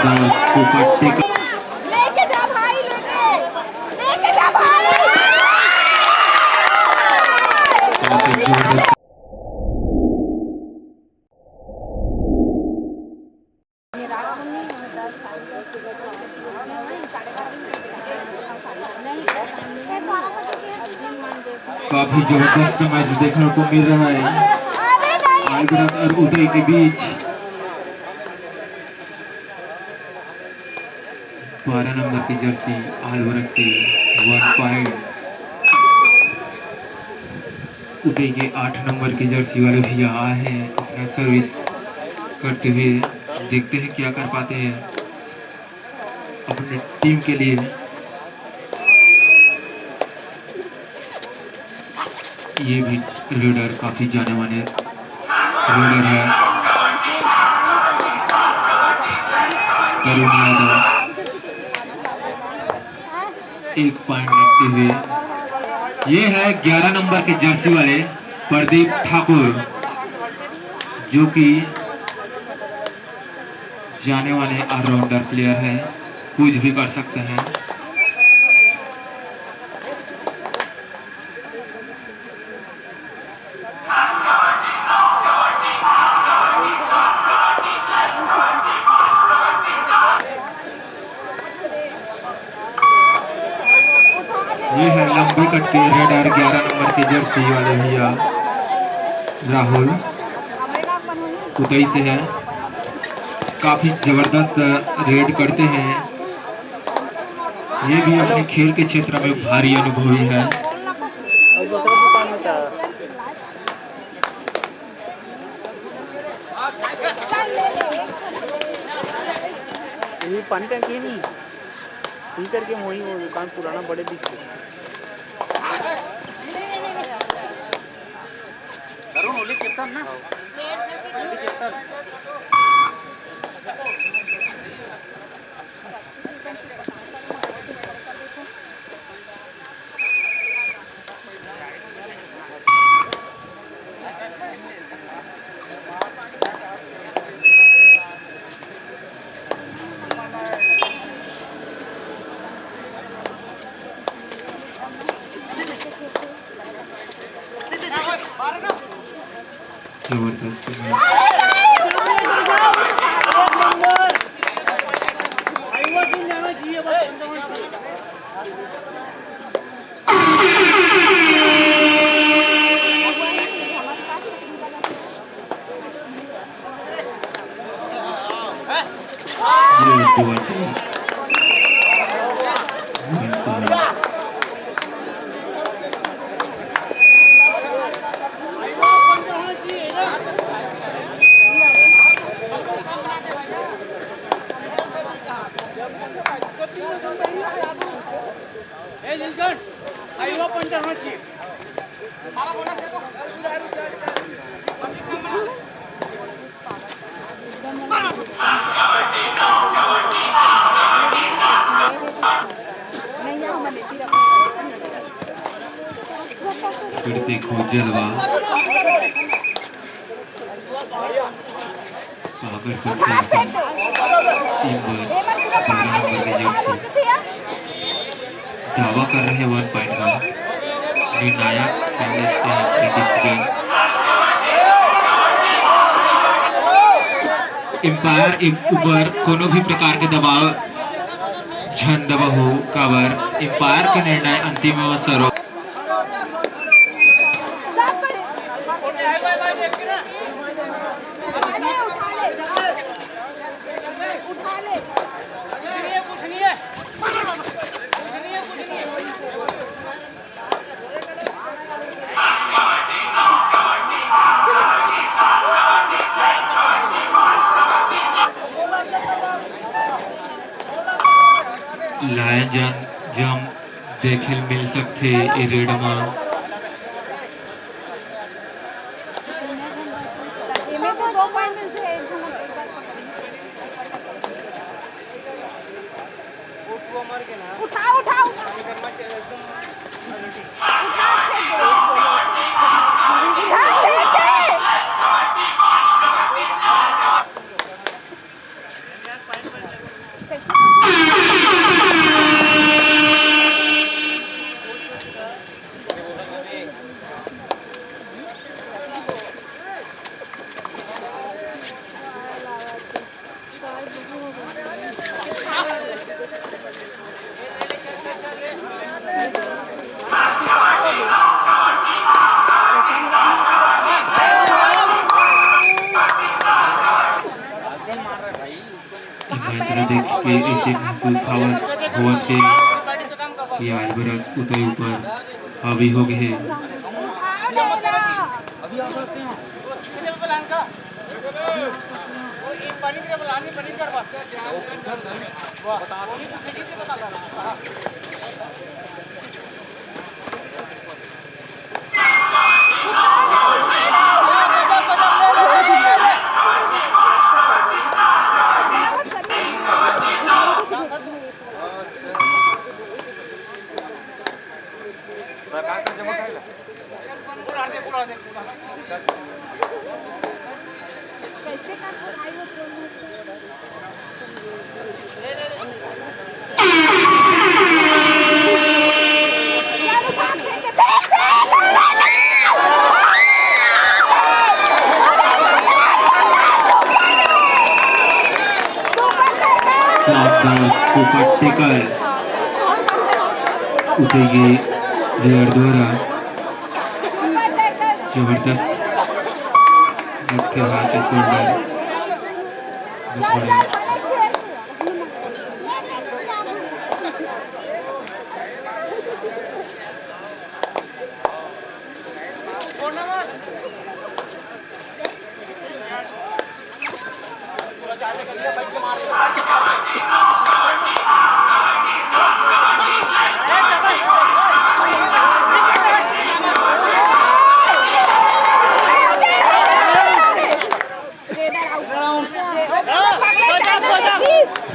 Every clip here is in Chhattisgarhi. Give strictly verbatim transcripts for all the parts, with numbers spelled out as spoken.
दुपट्टे का लेके जा भाई, लेके, लेके जा भाई। काफी जबरदस्त मैच देखने को मिल रहा है आलबरक और उदय के बीच। बारह नंबर की जर्सी आलबरक से वन पॉइंट। उदय के आठ नंबर की जर्सी वाले भैया आए हैं अपना सर्विस करते हुए। देखते हैं क्या कर पाते हैं अपने टीम के लिए। ये भी रेडर काफी जाने माने रेडर है। करुण यादव एक पॉइंट रखते हुए, ये है ग्यारह नंबर के जर्सी वाले प्रदीप ठाकुर, जो कि जाने माने ऑलराउंडर प्लेयर है, कुछ भी कर सकते हैं। ये है लंबी कट के रेडर ग्यारह नंबर के जर्सी वाले भैया राहुल उदय से है, काफी जबरदस्त रेड करते हैं। ये भी अपने खेल के क्षेत्र में भारी अनुभवी है। ये पानी टंकी नहीं, पी करके वही वो दुकान पुराना बड़े दिख रहे। अरुण होली कैप्टन ना, होली कैप्टन। जबरदस्त। फिर देखो जलवा। सागर संस्थान टीम बर बारह नंबर के जर्सी दावा कर रहे हैं वन पॉइंट का। निर्णायक कर लेते हैं अपने डिसीजन। एम्पायर ऊपर कोनो भी प्रकार के दबाव झन दबा हो, काबर एम्पायर के निर्णय अंतिम अवसर हो। लायन जन जम देखे ल मिल सकथे ए रेड म। एमे तो दो पॉइंट मिलथे, एक झन एक बार पकड़। उठा, उठा, उठा। उठा, फेंक दे। उठा, फेंक दे। के ऐसे महसूस होवत, होवत हे कि आज बरस उतई ऊपर हावी हो गे हे। शानदार सुपर टैकल उतई के player द्वारा। जबरदस्त मुख्य हाथ shoulder।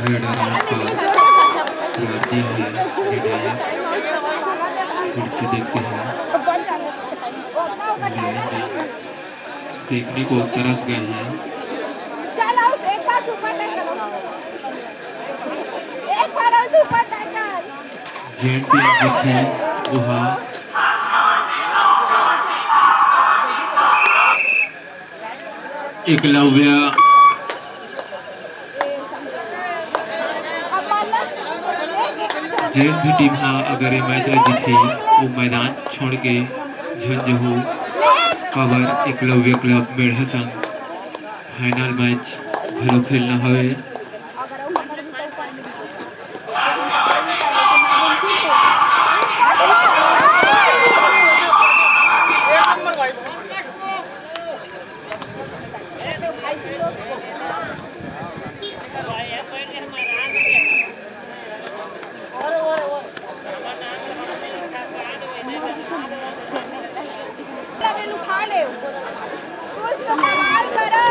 रेड अलार्म पर खिलाड़ी है, रेड अलार्म। फिर से देखते हैं, देखने को तरस गए हैं। चलो, एक बार सुपर टैकल। एक बार और सुपर टैकल। जेन टीम जीती, वो हा एकलव्य। जेन भी टीम हा अगर ये मैच ला जीतही, वो मैदान छोड़ के झन जहू, काबर एकलव्य क्लब मेढ़ा संग फाइनल मैच घलो खेलना हवे। उठा ले, कुछ तो कमाल करो।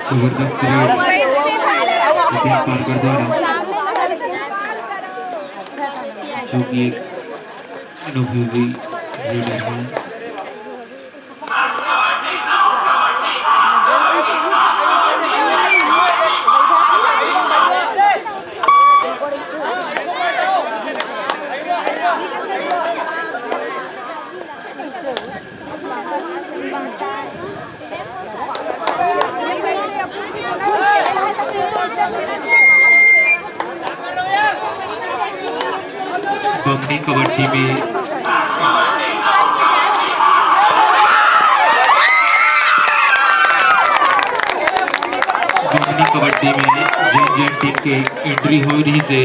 जबरदस्त रेड, नितिन पारकर द्वारा, जो कि एक अनुभवी रेडर है। बमनी कबड्डी में, बमनी कबड्डी में जेन जेन टीम के एंट्री होए रहिस हे,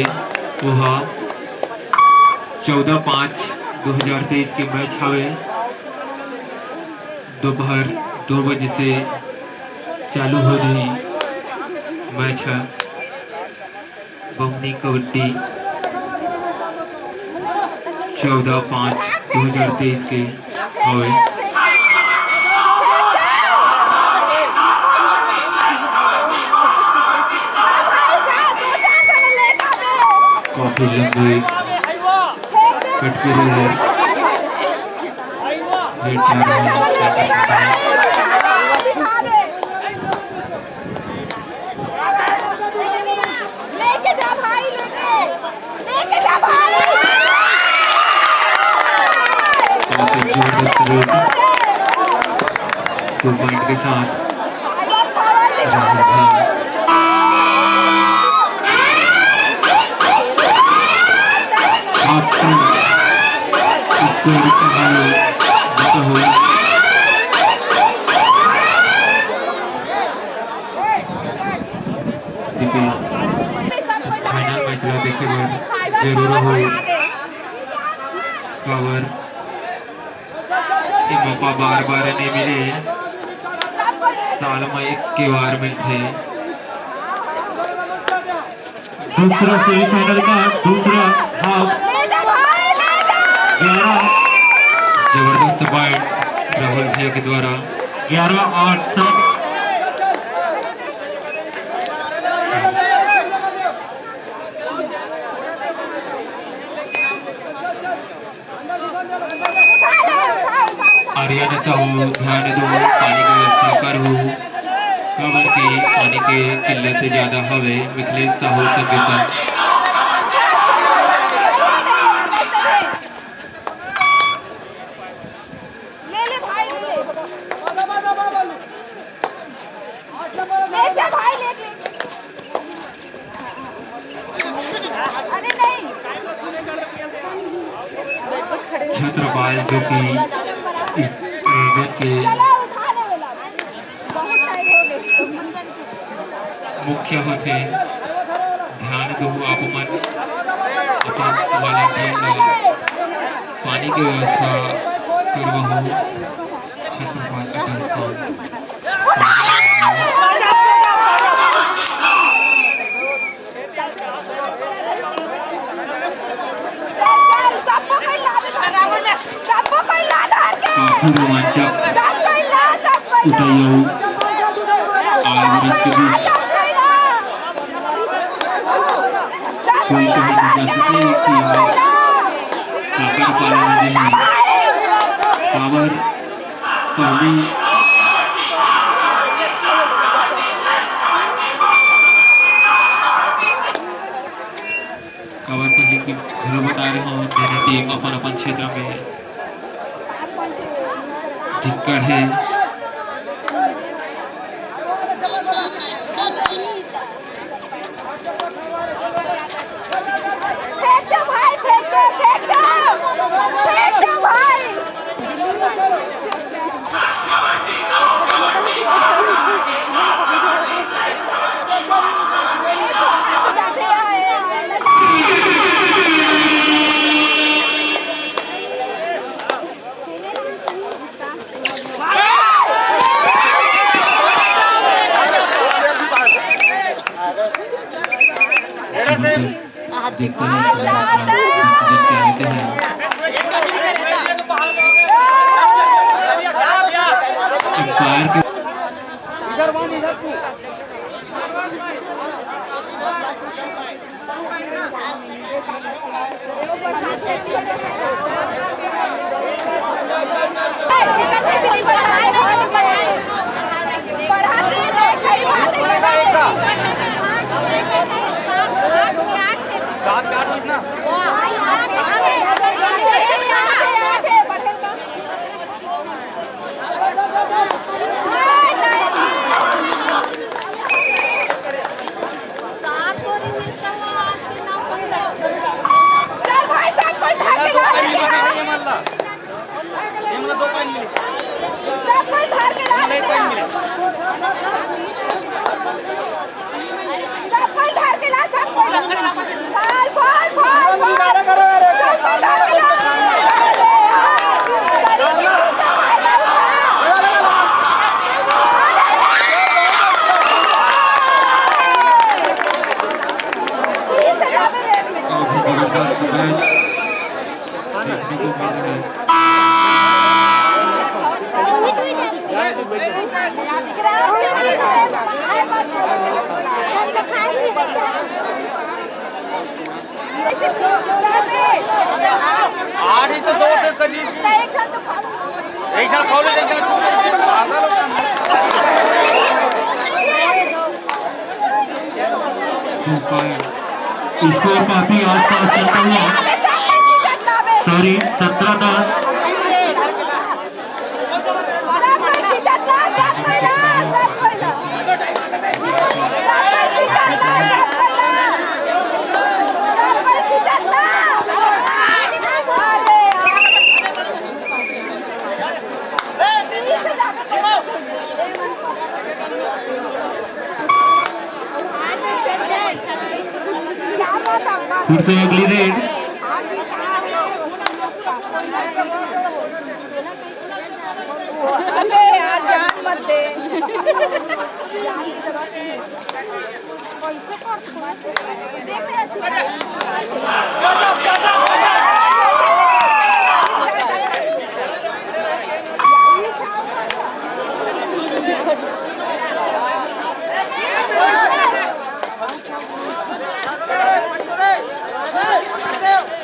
ओहा चौदह पाँच दो हज़ार तेईस के मैच हवे। दोपहर दो बजे से चालू हो रही मैच है बमनी कबड्डी चौदह पाँच दो हज़ार तेईस के हवे। काफी लंबी कट के रही है। लेके जा भाई, लेके, लेके जा भाई। बहुत ही जबरदस्त रेड। टू पॉइंट के साथ राहुल खान। आपको स्कोर कितना है, बताओ। फाइनल मैच ला देखे बर जरूर हो, काबर ये मौका बार-बार नहीं मिले, साल में एक के बार मिलथे। दूसरा सेमीफाइनल का दूसरा हाफ। ग्यारह, जबरदस्त पॉइंट राहुल भैया के द्वारा। ग्यारह आठ तक। आर्यन साहू, ध्यान दो, पानी के व्यवस्था करहू, काबर कि पानी के किल्लत ज्यादा हवे। मिथिलेश साहू, संगीता। ले ले भाई, ले ले। ले जा भाई, ले ले। अरे नहीं। क्षेत्रपाल जो कि इस region के चला उठा ले वाला। बहुत टाइम हो गए। मुख्य होथे, ध्यान दो आप मन, अपन volunteer ला पानी के व्यवस्था करवाहू। क्षेत्रपाल का संस्थान। सबको कोई ला दे, सबको कोई ला दे। काफी रोमांचक उठाई आए आज रथ के बीच। कोई कहीं बता सके कि आज काकर पाला नदी में पावर पहली काबर पहली की घलो बता रहे हो, दोनों टीम अपन अपन क्षेत्र में दिक्कत है। फेंक दो भाई, फेंक दो, फेंक दो, फेंक दो भाई। देखते हैं, देखते हैं। अंपायर के चल भाई, सब कोई भाग के ला। ये मला दो पॉइंट मिले। सब कोई धर के ला, सब कोई धर के ला, सब कोई। फाल, फाल, फाल, फाल। सब कोई धर के ला। आठ ही तो दो थे करीब। एक साल कॉलेज, एक साल पागल हो गया। स्कोर काफी आसपास चलता हुआ। सॉरी, सत्रह था। फिर से अगली रेड। अबे यार, जान मत दे। स्वागत है आपका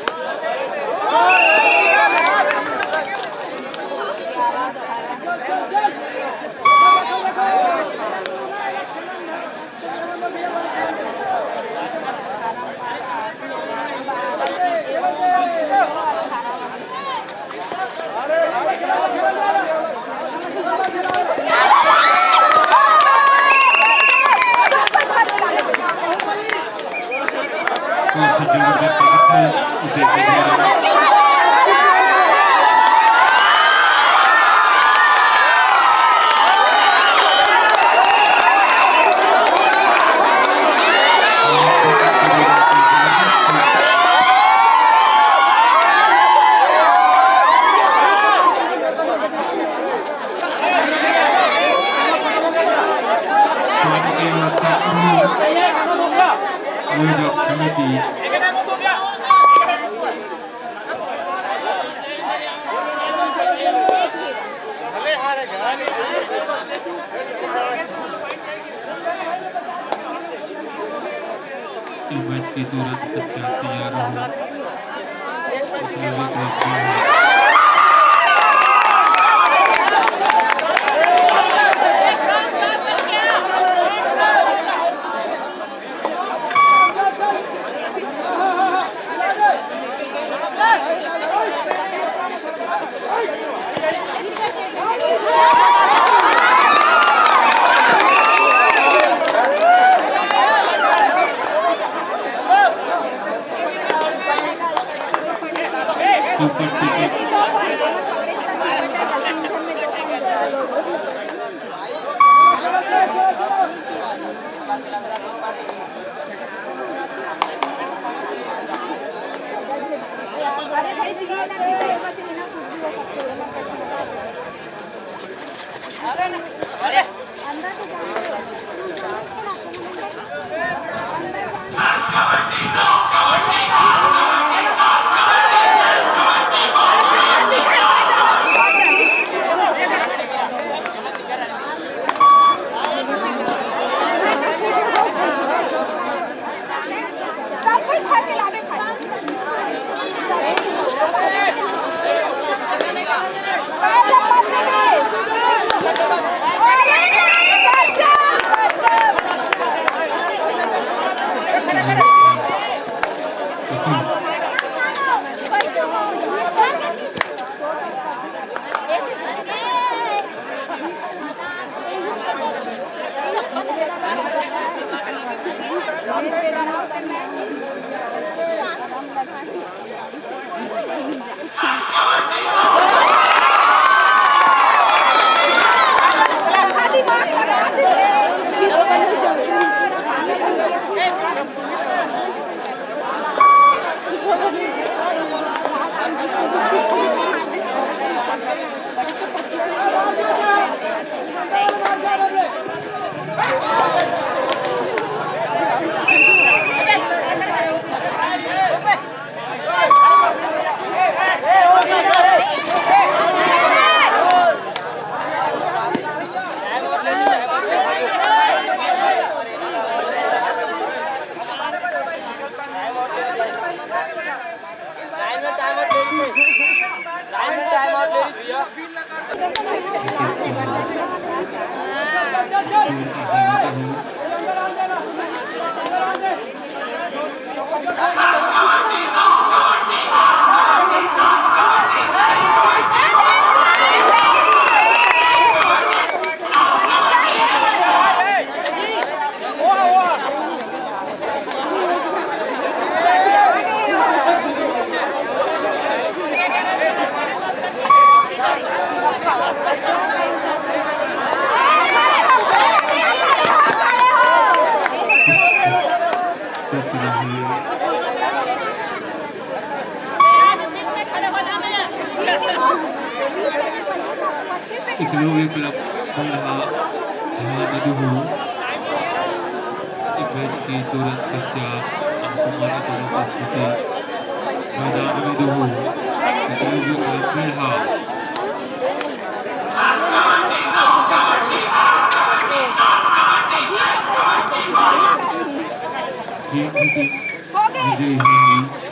आयोजक समिति। इस मैच के दौरान बच्चा तैयार हो। एकलव्य क्लब मन ह ध्यान दे दुहू। ए मैच के तुरंत पश्चात आप मन अपन उपस्थिति मैदान में दुहू। एकलव्य क्लब मन ह खेल जीत विजयी होही।